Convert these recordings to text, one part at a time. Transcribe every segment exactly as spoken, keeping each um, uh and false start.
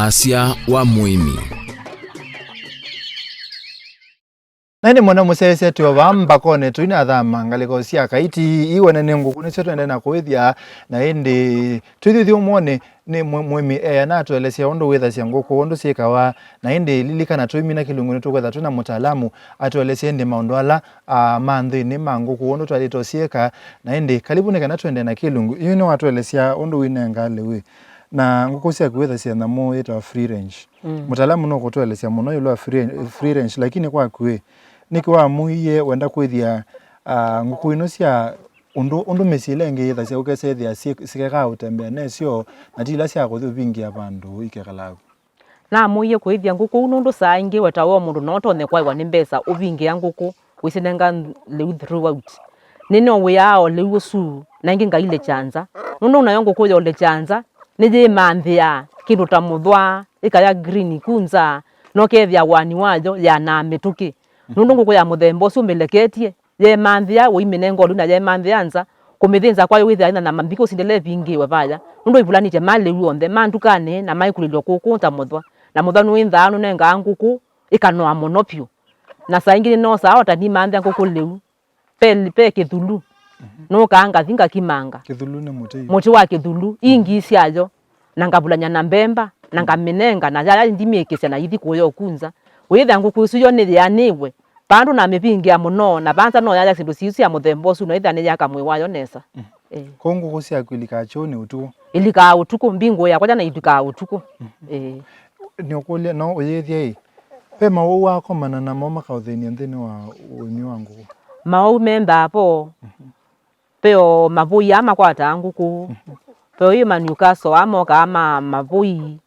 Asya wa mũĩmi. Na ĩndĩ mũno mũsyaĩĩsya twĩ o vaa mbakonĩ tũinathama ngalĩko sya kaiti iwene nĩ ngũkũ nĩsyo tũendee na kũĩthya. Na ĩndĩ twĩthyũthyũmũonĩ nĩ mũ- mũĩmi eana atũelesya ũndũ wĩthasya ngũkũ ũndũ syĩkawa. Na ĩndĩ lilikana tũimina kĩlungu nĩtũkwetha twĩna mũtaalamu atũelesya ĩndĩ maũndũ ala ah, ma nthĩnĩ ma ngũkũ ũndũ twaĩlĩte ũsyĩka. Na ĩndĩ kalivu nĩ kana tũendee na kĩlungu yu nĩwatũelesya ũndũ wĩnengaa lĩu. Na ngũkũ syaku wĩthasya nyamũ yĩtawa free range. Mm. Mũtaalamu nũkũtũelesya mũno ĩũlũ wa free, free range, lakini kwaku ĩ, nĩkĩ wamũie wenda kwĩthya ah, ngũkũ ino sya ũndũ, ũndũ mĩsyĩ ĩla ĩngĩ yĩthasya ũkesethĩa syĩ- sikekaa ũtembea nesyo, na ti ila sya kũthi ũvingĩa vandũ ikekalaa? Namũie kũĩthya ngũkũ ũu nũndũ saa ingĩ we ta we mũndũ no ũtonye kwaĩwa nĩ mbesa ũvingĩa ngũkũ ũisinenga lĩu throughout. Nĩnowĩaa o lĩu ũsu, na ĩngĩ ngailekya nza. Nũndũ nayo ngũkũ ya ũlekya nza nĩyĩmanthĩaa kĩndũ ta mũthwa, ĩkaya green ku nza, na ũkethĩa wani wayo yanaa mĩtũkĩ. Nũndũ ngũkũ ya mũthemba ũsu ũmĩleketye, yemanthĩa ũimĩnenga ũlũ na yemanthĩa nza, kũmĩthĩnza kwayo wĩthĩa ĩna nyama mbingĩ ũsindĩle ĩvingĩwe vaya, nũndũ ĩvulanĩtye malĩu onthe ma ndukanĩ na maikũlĩlw'a kũkũ ta mũthwa. Na mũthwa nũĩnthaa nũnengaa ngũkũ ĩkanoa mũno vyũ. Na saa ingĩ nĩnosaa o ta nimanthĩa ngũkũ lĩu, pe, pe kĩthulu, nũkaa ngathi ngakimanga. Kĩthulu nĩ mũtĩ. Mũtĩ wa kĩthulu, ingii syayo, na ngavulany'a na mbemba, na ngamĩnenga, na yaya ndimĩkĩsya na ithi kũya ũkunza. Wĩthĩa ngũkũ ĩsu yo nĩyĩanĩwe, vandũ namĩvingĩa mũno, na vanza no yaya syĩndũ siu sya mũthemba ũsu, na ĩthĩa nĩyaka mwĩĩ wayo nesa. Ĩĩ. Kwoou ngũkũ syaku ilikaa kyũũnĩ ũtukũ? Ilikaa ũtukũ, mbingũĩa kwakya na ilikaa ũtukũ. Ĩĩ. Nĩũkũlya, no ũyĩthya ĩ, ve mawau wakomana namo makaũthĩny'a nthĩnĩ wa ũĩmi wa ngũkũ? Mawau mendaa vo. Ve o mavũi aa makwataa ngũkũ. Ve o ĩ ma Newcastle aa mokaa ma mavũi.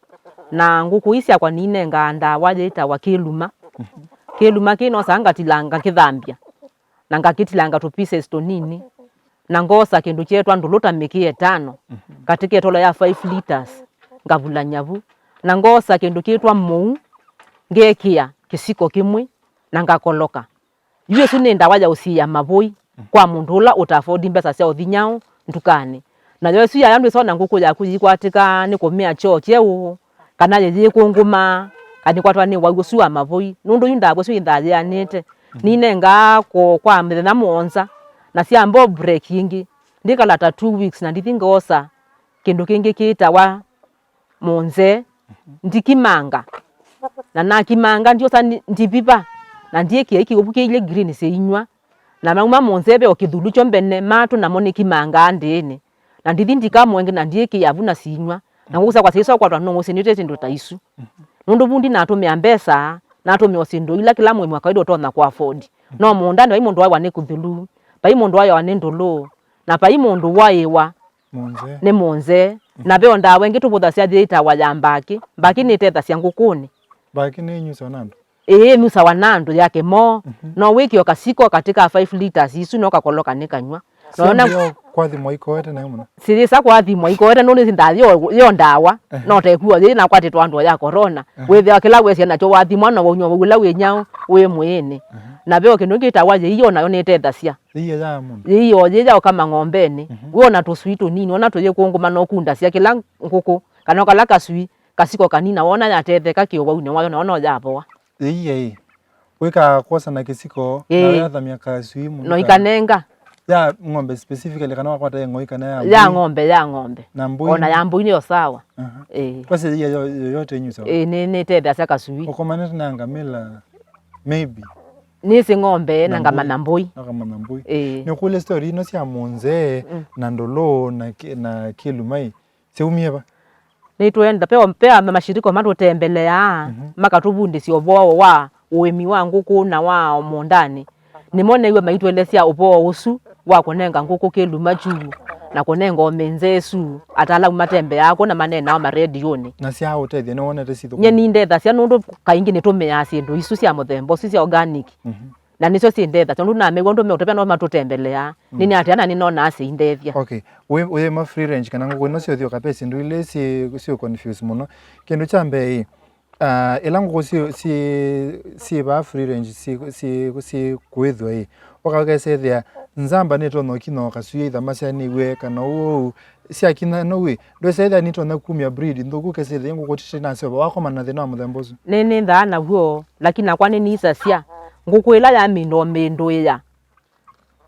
Na ngũkũ ii syakwa ninengaa ndawa yĩtawa kĩluma. Kĩluma kĩĩ nosaa ngatilanga ngakĩthambya, na ngakĩtilanga tũ pieces tũnini, na ngoosa kĩndũ kyeetwa ndũlũ ta mĩkĩ ĩtano, ngatĩka ĩtolo ya five litres, ngavulany'a vu, na ngoosa kĩndũ kĩtwa mũu, ngeekĩa kĩsiko kĩmwe, na ngakoloka. Yu ĩsu nĩ ndawa ya ũsiĩa mavũi kwa mũndũ ũla ũta afford mbesa sya ũthi nyaũ ndukanĩ. Nayo ĩsu yaya ndwĩsona ngũkũ yaku yĩkwatĩka nĩ kũmĩa kyoo kyeũ, kana yĩyĩkũngũma, kana ĩkwatwa nĩ wau ũsu wa mavũi. Nũndũ yu ndawa ĩsu ĩnthaa yĩanĩte. Ninengaa kũ- kwa mĩthenya mũonza, na syamba break ĩngĩ, ndikala ta two weeks na ndithi ngoosa kĩndũ kĩngĩ kĩtawa mũnzee, ndikimanga. Na nakimanga ndiosa ndi- ndiviva, na ndiĩkĩa ikĩũvu kĩilye green syĩinyw'a. Na nauma mũnzee ve o kĩthulu kyo mbene, matũ namo nĩkimangaa ndĩĩnĩ. Na ndithi ndikamũe ĩngĩ na ndiĩkĩa vu na syĩinyw'a. Na ngũkũ syakwa syĩsa ũkwatwa nũũ ũsĩ nĩte syĩndũ ta isu. Nũndũ vu ndinatũmĩa mbesa, natũmĩa o syĩndũ ila kĩla mũĩmi wa kawaida ũtonya kũ afford. No mũũndanĩ vai mũndũ waĩwa nĩ kũthulu, vai mũndũ waĩwa nĩ ndũlũ, na vai mũndũ waĩwa Mũnzee. Nĩ mũnzee. Na ve o ndawa ĩngĩ tũvũthasya yĩtawa ya mbakĩ. Mbakĩ nĩtethasya ngũkũnĩ. Mbakĩ nĩnyusawa na andũ? Ĩĩ, ĩnyusawa na andũ yake moo. No wĩkĩe o kasiko katĩ ka five litres isu, no kakoloka nĩ kanyw'a. Noona syambĩĩa kwathimwa ikoete nayo mũno? Siyĩsa kwathimwa ikoete nũndũ ĩsi ndawa yo, yo ndawa. No tekuo yĩĩ nakwatĩtwa andũ ya corona. Wĩthĩawa kĩla wesya nakyo wathimwa no waunywa wau ũla wĩ nyaũ wĩ mwĩĩnĩ. Na ve o kĩndũ kĩtawa yĩio nayo nĩtethasya. Yĩia ya mũndũ? Yĩia o yĩya ũkama ng'ombenĩ. Wĩona tũswii tũnini, wona tũyĩkũngũma, no kundasya kĩla ngũkũ, kana o kala kaswii, kasiko kanini, na wona yatetheka kĩũwaunĩ wayo, na wona yavoa. Yĩia ĩ, wĩkaa kwosa na kĩsiko, na yathamya kaswii mũndũ no ka- ikanenga. Ya ng'ombe specifically, kana wakwata ya ng'oi, kana ya mbũi? Ya ng'ombe, ya ng'ombe. Na mbũi? Ona ya mbũi nĩyo sawa. Aha. Ĩĩ. Kwasya yĩia yo- yoyote ĩnyusawa? Ĩĩ, nĩ- nĩtethasya kaswii. Ũkomanĩte na ngamĩla, maybe? Nĩsĩ ng'ombe na ngamanya mbũi. Na ngamanya mbũi. Ĩĩ. Nĩũkũlya story ino sya mũnzee na ndũlũ na kĩ- na kĩlumai syaumie va? Nĩtwenda, ve o- ve mashirika matũtembeleaa, makatũvundĩsya ũvoo wa ũĩmi wa ngũkũ na wa mũũndanĩ. Nĩmo neew'a maitũelesya ũvoo ũsu wa kũnenga ngũkũ kĩluma kyu na kũnenga o mĩnzee ĩsu, ataalamu matembeaa kũ na maneenaa o marediũnĩ. Na sya ũtethya nĩwonete syĩthũkũma? Nyie nindethasya nũndũ kaingĩ nĩtũmĩaa syĩndũ isu sya mũthemba ũsu sya organic. Na nĩsyo syĩndethasya nũndũ namew'a ũndũ meũtũvea no matũtembeleaa. Nĩnĩatĩa na nĩnonaa syĩindethya. Okay. Wĩ- wĩma free range kana ngũkũ ino syothi ũkapea syĩndũ ilĩ syĩ syĩ confuse mũno. Kĩndũ kya mbee ĩ, Ah, ĩla ngũkũ syĩ- syĩ- syĩ vaa free range syĩ- syĩ- syĩ kũĩthw'a ĩ, ũka ũkesethĩa Nzamba nĩtonya ũkinya o kasui ithama syanĩw'e kana ũũ syakinya no wĩ ndwĩsa ĩthĩa nĩtonya kumya breed nthũku kesĩthĩa ngũkũ titi nasyo wakomana na thĩna wa mũthemba ũsu? Nĩnĩnthaa naw'o, lakini nakwa nĩnisasya ngũkũ ĩla yamindũa mĩndũĩa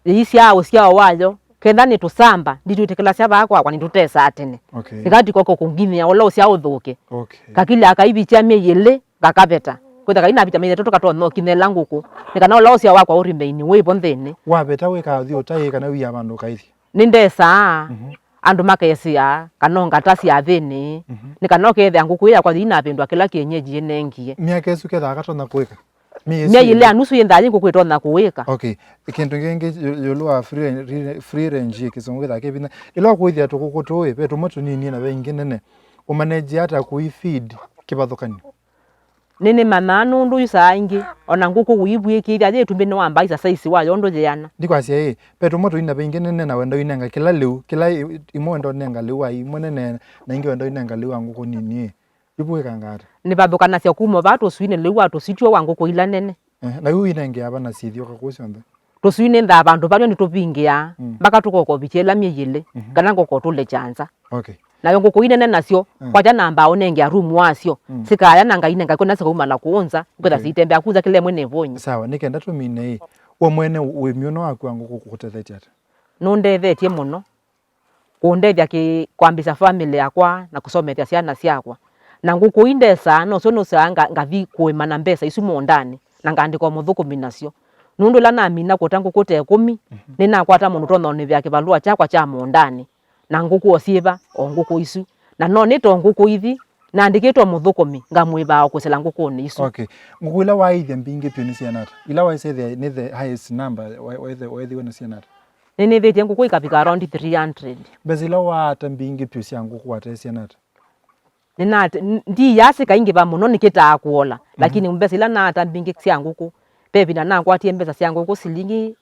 yĩisyaa ũsyao wayo, ketha nĩ tũsamba, nditwĩtĩkĩlasya vaa kwakwa nĩtũtesaa tene. Okay. Nĩkatiko kũkũnginyĩa ũla ũsyao ũthũke. Okay. Kakilya akaivikya myei ĩlĩ, ngakaveta. Kwĩtha kai navita myei ĩtatũ katonya ũkinyĩla ngũkũ. Nĩ kana ũla ũsyao wakwa ũrimeini wĩvo nthĩnĩ. Waveta wĩkaa ũthi ũtaĩ kana wia vandũ ũkaĩthi? Nĩndesaa, mhm, andũ makesĩaa, kana ngata sya thĩnĩ. Mhm. Nĩ kana ũkethĩa ngũkũ ĩ yakwa yĩinavĩndũa kĩla kĩenyeji ĩnengie. Myaka ĩsu kethaa katonya kũĩka? Myei ĩsu myei ĩlĩ ya nusu yĩnthaa yĩ ngũkũ ĩtonya kũĩka. Okay. Kĩndũ kĩngĩ ĩ-, ĩũlũ wa free range, free range ĩ kĩsũngũ kĩthaa kĩ vinya. Ĩla ũkũĩthĩa tũkũkũ tũĩ, ve tũmwe tũnini na ve ingĩ nene. Ũmanenji ata kũi feed kĩvathũkany'o? Nĩnĩmanyaa nũndũ yu saa ingĩ, ona ngũkũ ũivw'ĩkĩĩthya yĩ ĩtumbĩ nĩwamba exercise wayo ũndũ yĩana. Ndikwasya ĩ, ve tũmwe tũi na ve ingĩ nene na wenda ũinenga kĩla lĩu, kĩla ĩ-, imwe wenda ũnenga lĩu wa imwe nene na ingĩ wenda ũinenga lĩu wa ngũkũ nini ĩ. Ivw'ĩkanga ata? Nĩvathũkanasya kuma vaa tũswinĩ lĩu wa tũsitw'e wa ngũkũ ila nene. Eh, na yu inengeaa va na syĩthyoka kũu syonthe? Tũswinĩ nthaa vandũ valyo nĩtũvingĩaa, mm, mpaka tũkokovikya ĩla myei ĩlĩ, mhm, kana ngoko tũlekya nza. Okay. Nayo ngũkũ inene nasyo, mm, kwakya namba ũnengea room wasyo, mm, sikaya na ngainenga kwĩna sikaumala kũũ nza, kwĩtha, okay, sitembea kũu nza kĩla ĩmwe nĩ ĩvũnyi. Sawa, nĩ kenda tũmine ĩ, we mwene ũĩmi ũno waku wa ngũkũ kũkũtethetye ata? Nũndethetye mũno. Kũndethya kĩ-, kwambĩsya family yakwa na kũsomethya syana syakwa. Na ngũkũ ii ndesaa, nosyo nũsaa nga-, ngathi kũĩma na mbesa isu mũũndanĩ, na ngaandĩka o mũthũkũmi nasyo. Nũndũ ĩla namina kũta ngũkũ ta ĩkũmi, mhm, nĩnakwata mũndũ ũtonya ũnĩvĩa kĩvalũa kyakwa kya mũũndanĩ, na ngũkũ o syĩva, o ngũkũ isu. Na no nĩte o ngũkũ ithi, naandĩkĩte o mũthũkũmi, ngamwĩvaa o kwĩsĩla ngũkũnĩ isu. Okay. Ngũkũ ila waaĩthya mbingĩ vyũ nĩ syana ata? Ila waisethĩa nĩ the highest number wa-, waithe-, waĩthiwe nĩ syana ata? Nĩnĩthĩtye ngũkũ ikavika around three hundred. Mbesa ila waata mbingĩ vyũ sya ngũkũ wateesya nata? Nĩnate-, n-, ndiiasĩ kaingĩva mũno nĩkĩtaa kũola, mhm, lakini mbesa ila naata mbingĩ sya ngũkũ, ve ĩvinda nakwatie mbesa sya ngũkũ silingi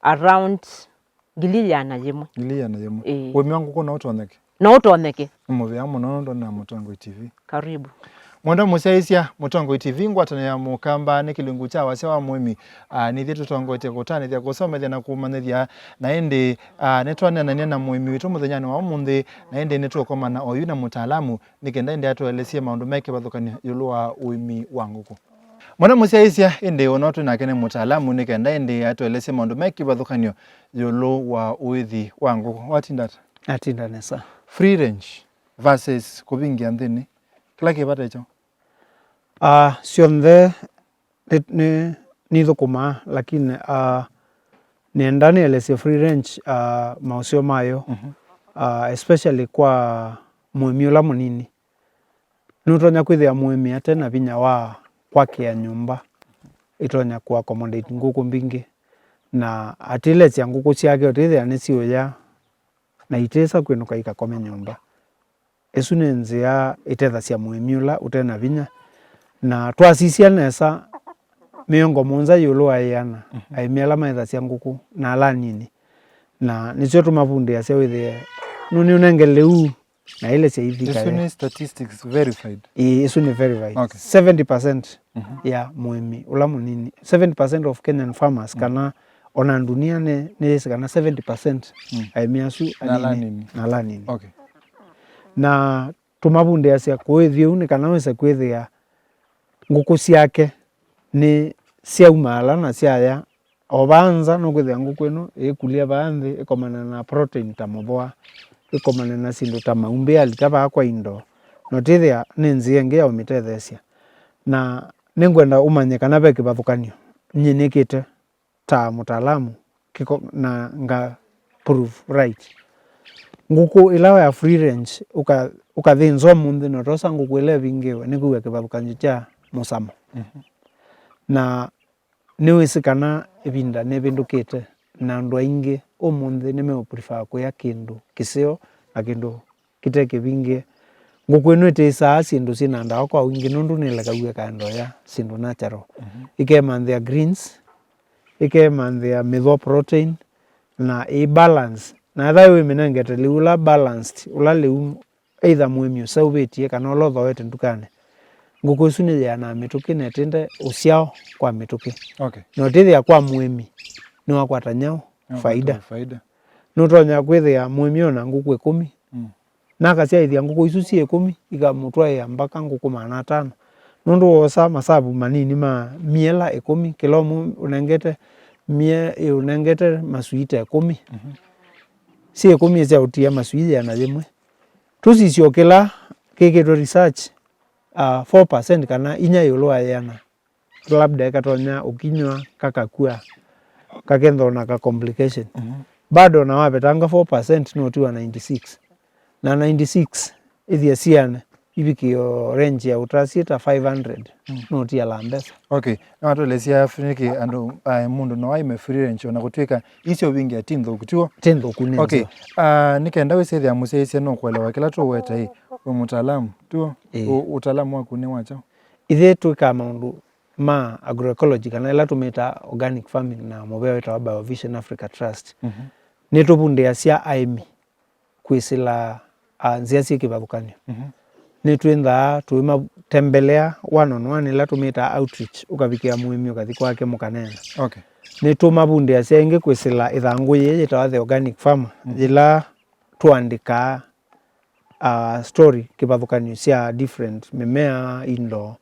around ngili ĩana yĩmwe. Ngili ĩana yĩmwe. Ĩĩ. Ũĩmi wa ngũkũ no ũtonyeke? No ũtonyeke. Nĩ mũvea mũno nũndũ na Mũtongoi T V. Karibu. Mwendwa mũsyaĩĩsya, Mũtongoi T V, ngwatanĩo ya Mũkamba nĩ kĩlungu kya wasya wa mũĩmi. Ah, nĩthyĩ tũtongoetye kũtanĩthya, kũsomethya na kũmanyĩthya. Na ĩndĩ, ah, nĩtwaneenany'a na mũĩmi witũ mũthenyanĩ wa ũmũnthĩ, na ĩndĩ nĩtũkomana oyu na mũtaalamu nĩ kenda ĩndĩ atũelesye maũndũ me kĩvathũkany'o ĩũlũ wa ũĩmi wa ngũkũ. Mwana mũsyaĩĩsya, ĩndĩ ũno twĩ nake nĩ mũtaalamu nĩ kenda ĩndĩ atũelesye maũndũ me kĩvathũkany'o ĩũlũ wa ũĩthi wa ngũkũ. Watinda ata? Natinda nesa. Free range versus kũvingĩa nthĩnĩ, kĩla kĩ vata ĩkyo? Ah, syonthe nĩ, nĩ, nithũkũmaa, lakini, ah, nĩenda nĩelesye free range, ah, maũseo mayo, mhm, ah, especially kwa mũĩmi ũla mũnini. Nũtonya kwĩthĩa mũĩmi ate na vinya wa kwakĩa nyũmba ĩtonya kũ accommodate ngũkũ mbingĩ, na atilesya ngũkũ syake ũtĩthĩa nĩsiũya na itĩsa kwĩnũka ikakome nyũmba. Ĩsu nĩ nzĩa ĩtethasya mũĩmi ũla ũte na vinya. Na twasisya nesa, mĩongo mũonza ĩũlũ wa ĩana, mhm, aĩmi ala maĩthasya ngũkũ na ala anini. Na nĩsyo tũmavundĩasya wĩthĩe nũnĩũnenge lĩu na ilesya ithi. Isu kayo nĩ statistics verified? Ĩĩ, isu nĩ verified. Okay. Seventy percent, mhm, ya mũĩmi ũla mũnini, seventy percent of Kenyan farmers, mm, kana ona ndunia nĩ, nĩyĩsĩ kana seventy percent, mm, aĩmi asu na ala anini, anini, na ala anini. Okay. Na tũmavundĩasya kũĩthya ũu nĩ kana wĩse kwĩthĩa ngũkũ syake nĩ syaumaala na syaya o vaa nza, nũkwĩthĩa ngũkũ ĩno ĩkũlya vaa nthĩ, ĩkomana na protein ta mũthũa, ĩkomana na syĩndũ ta maumbĩ yalika vaa kwa indo, na ũtĩthĩa nĩ nzĩa ĩngĩ ya ũmĩtetheesya. Na nĩngwenda ũmanye kana ve kĩvathũkany'o nyie nĩkĩte ta mũtaalamu kĩko-, na nga prove right. Ngũkũ ĩla ya free range ũka-, ũkathĩnzwa ũmũnthĩ na ũtosa ngũkũ ĩla ĩvingĩwe, nĩkwĩw'a kĩvathũkany'o kya mũsamo. Mhm. Na nĩwĩsĩ kana ĩvinda nĩvĩndũkĩte, na andũ aingĩ ũmũnthĩ nĩmeũprefer kũya kĩndũ kĩseo na kĩndũ kĩte kĩvingĩe. Ngũkũ ĩno ĩtĩsaa syĩndũ syĩ na ndawa kwa wingĩ nũndũ nĩlekaw'a ĩkaenda ũya syĩndũ natural. Mhm. Ĩkemanthĩa greens, ĩkemanthĩa mĩthwa protein, na ĩ balance. Na ethĩwa wĩmĩnengete lĩu ũla balanced, ũla lĩu either mũĩmi ũseũvĩtye kana ũla ũthooete ndukanĩ, ngũkũ ĩsu nĩyĩanaa mĩtũkĩ na ĩtĩnde ũsyao kwa mĩtũkĩ. Okay. Na ũtĩthĩa kwa mũĩmi, nĩwakwata nyaũ, Faida. Faida. Nũtonya kwĩthĩa mũĩmi ona ngũkũ ĩkũmi. Mm. Na akasyaĩthya ngũkũ isu syĩ ĩkũmi, ikamũtwaĩa mbaka ngũkũ maana atano. Nũndũ woosa masavu manini ma miela ĩkũmi, kĩla ũmwe ũnengete mie-, ĩ, ũnengete maswii ta ĩkũmi. Mhm. Syĩ ĩkũmi sya ũtia maswii yĩana yĩmwe. Tũsisye o kĩla kĩkĩtwe research, ah, four percent kana inya ĩũlũ wa yĩana, labda ĩkatonya ũkinywa, kakakw'a, kakethwa na ka complication. Mhm. Bado na wavetanga four percent no tiwa ninety-six. Na ninety-six ithia siane ivikio range ya ũtasye ta five hundred, mm, no tiala mbesa. Okay, no atũelesya free nĩkĩ andũ, ah, mũndũ no aime free range ona kũtwĩka isyo vingi ati nthũku tiwo? Ti nthũku, nĩ okay, nzeo. Ah, nĩ kenda wĩsĩthĩa mũsyaĩĩsya no kũelewa kĩla tũweta ĩ, wĩ mũtaalamu tiwo? Ĩĩ. Ũ-, ũtaalamu waku nĩ wa kyaũ? Ithyĩ twĩkaa maũndũ ma agroecology, kana ĩla tũmĩtaa organic farming na mũvĩa wĩtawa Biovision Africa Trust. Mhm. Nĩtũvundĩasya aĩmi kwĩsĩla, ah, nzĩa syĩ kĩvathũkany'o. Mhm. Nĩtwĩnthaa tũimatembelea one on one, ĩla tũmĩtaa outreach, ũkavikĩa mũĩmi ũkathi kwake mũkaneena. Okay. Nĩtũmavundĩasya ĩngĩ kwĩsĩla ĩthangũ yĩĩ yĩtawa the organic farmer, mhm, yĩla tũandĩkaa uh, story kĩvathũkany'o sya different mĩmea, indo,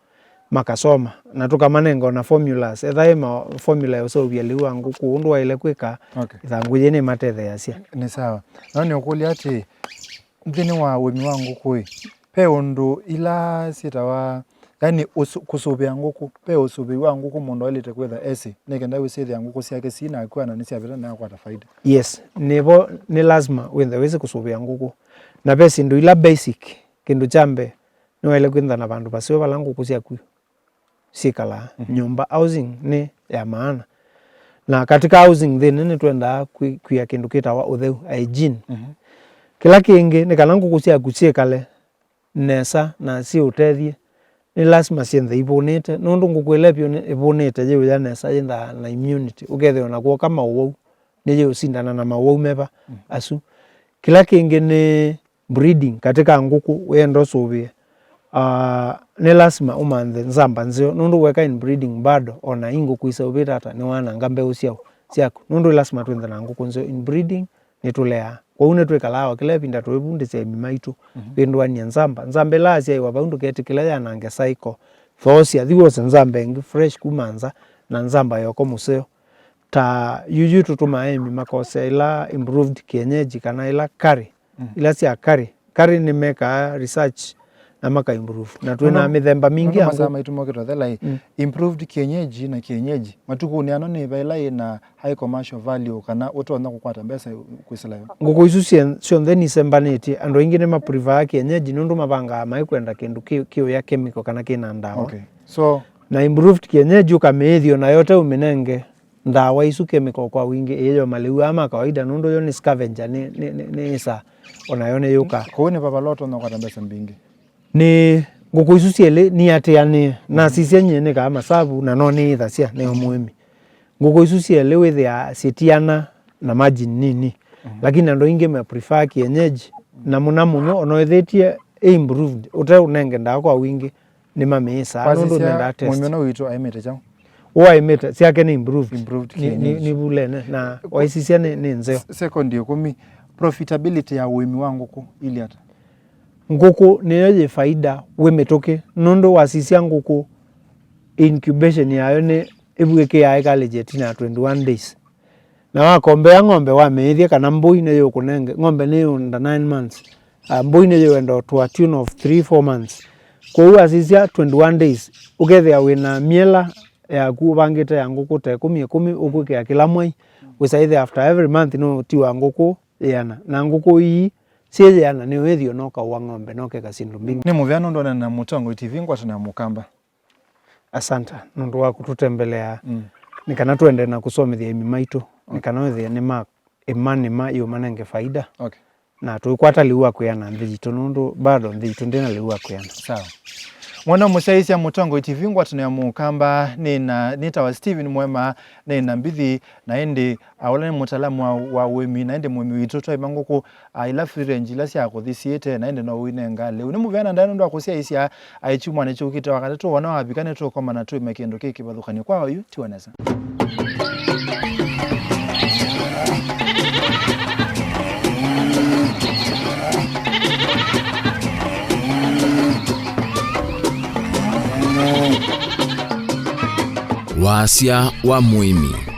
makasoma, na tũkamanenga ona formulas, etha ĩ ma formula ya ũseũvya lĩu wa ngũkũ, ũndũ waĩle kwĩka, okay, ĩthangũ yĩĩ nĩmatetheeasya. Nĩ sawa. No nĩũkũlya atĩ, nthĩnĩ wa ũĩmi wa ngũkũ-ĩ, ve ũndũ ila syĩtawa, yani, ũsu-, kũsũvĩa ngũkũ, ve ũsũvĩi wa ngũkũ mũndũ aĩlĩte kwĩtha esĩ, nĩ kenda wĩsĩthĩa ngũkũ syake sina akua na nĩsyavĩta na akwata faida? Yes, nĩvo nĩ lasima wĩnthe wĩsĩ kũsũvĩa ngũkũ. Na ve syĩndũ ila basic, kĩndũ kya mbee, nĩwaĩle kwĩntha na vandũ vaseo vala ngũkũ syaku syĩkalaa. Mhm. Nyũmba, housing, nĩ ya maana. Na katika housing thĩnĩ nĩtwendaa kwĩ-, kwĩa kĩndũ kĩtawa ũtheu, hygiene. Mhm. Kĩla kĩngĩ nĩ kana ngũkũ syaku syĩkale nesa na syĩũtethye, nĩ lasima syĩnthe ivũnĩte, nũndũ ngũkũ ĩla vyũ nĩ ĩvũnĩte yĩũya nesa yĩnthaa na immunity, ũkethĩwa na kwoka maũwau, nĩyĩũsindana na maũwau meva, mm, asu. Kĩla kĩngĩ nĩ breeding katika ngũkũ, wĩenda ũsũvĩe, ah, nĩ lasima ũmanthe nzamba nzeo, nũndũ weka inbreeding bado, ona i ngũkũ iseũvĩte ata, nĩwananga mbeũ syao, syaku, nũndũ nĩ lasima twĩnthe na ngũkũ nzeo. Inbreeding nĩtũleaa. Kwoou nĩtwĩkalaa o kĩla ĩvinda tũivundĩsya aĩmi maitũ, mhm, vĩndũanĩa nzamba. Nzamba ĩla yasyaĩwa vau ndũketĩkĩle yanange cycle. Thoosya, thi wose nzamba ĩngĩ fresh kuma nza, na nzamba yoko mũseo. Ta yuyu tũtũmaa aĩmi makosea ila improved kienyeji kana ila curry, mhm, ila sya curry. Curry nĩmekaa research na maka improve. Na twĩ na mĩthemba mingĩ ya ngũkũ. Masaa maitũ mokĩte ũthela ĩ, mm, improved kienyeji na kienyeji. Matukũnĩ ano nĩ va ĩla ĩ na high commercial value kana ũtonya kũkwata mbesa kwĩsĩla yo? Ngũkũ isu sye-, syonthe nisembanĩtye. Andũ aingĩ nĩmaprivaa kienyeji nũndũ mavangaa maikwenda kĩndũ kĩ-, kĩũya chemical kana kĩna ndawa. Okay. So, na improved kienyeji ũkamĩĩthya onayo ũteũmĩnenge ndawa isu chemical kwa wingĩ, ĩĩ yo malĩu aa ma kawaida, nũndũ yo nĩ scavenger, nĩ, nĩ, nĩ, nĩ ĩsaa, onayo nĩyũkaa. Kũu nĩ vavala ũtonya kũkwata mbesa mbingĩ. Nĩ ngũkũ isu syelĩ niatĩanĩe, nasisya nyie nĩkaa masavu na no nĩĩthasya nĩyo mũĩmi. Ngũkũ isu syelĩ wĩthĩaa syĩtiana na margin nini. Mhm. Lakini andũ aingĩ ma prefer kienyeji, na mũna mũno ona wĩthĩtie ĩ improved, ũteũnenge ndawa kwa wingĩ, nĩmamĩĩsaa nũndũ wasisya nĩndaa test. Mũĩmi ũno witũ aĩmĩte kyaũ? Ũaĩmĩte, syake nĩ improved. Improved nĩ, nĩ, kienyeji. Nĩ vulene, na waisisya nĩ, nĩ nzeo. Second ĩkũmi, profitability ya ũĩmi wa ngũkũ ili ata? Ngũkũ nĩyo yĩ faida wĩ mĩtũkĩ, nũndũ wasisya ngũkũ incubation yayo nĩ ĩvw'ĩkĩaa ĩkalĩkya ĩtina ya twenty-one days. Na wakombea ng'ombe wamĩĩthya kana mbũi nĩyũkũnenge, ng'ombe nĩ under nine months. Ah, mbũi nĩyũenda to a tune of three, four months. Kwoou wasisya twenty-one days, ũkethĩa wĩ na miela yaku ũvangĩte ya ngũkũ ta ĩkũmi ĩkũmi, ũkwĩkĩa kĩla mwei, wĩsaĩthĩa after every month nũtiwa ngũkũ yĩana. Na ngũkũ ii syĩ yĩana nĩwĩthio na ũkaũa ng'ombe na ũkeka syĩndũ mbingĩ. Nĩ mũvea nũndũ wa na Mũtongoi T V ngwatanĩo ya Mũkamba. Asante nũndũ wa kũtũtembelea. Mm. Nĩ kana tũendee na kũsomethya aĩmi maitũ, nĩ kana wĩthĩe nĩ ma ĩma nĩma ĩũmanenge faida. Okay. Na tũikwata lĩu wa kwĩana nthĩ yitũ, nũndũ bado nthĩ yitũ ndĩna lĩu wa kwĩana. Sawa. Mwana mũsyaĩĩsya Mũtongoi T V ngwatanĩo ya Mũkamba, nĩ na, nĩtawa Steven Mwema, nĩ na mbithi, na ĩndĩ, ah, ũla nĩ mũtaalamu wa, wa ũĩmi, na ĩndĩ mũĩmi witũ twaĩma ngũkũ, ah, ila free range ila sya kũthi siĩte, na ĩndĩ no ũinenga lĩu. Nĩ mũvea na ndaĩa nũndũ wa kũsyaĩĩsya, ah, kyumwanĩ kyũkĩte wa katatũ, wona wavika nĩtũkomana twĩme kĩndũ kĩ kĩvathũkany'o kwa oyu, tiwa nesa. Wasya wa mũĩmi.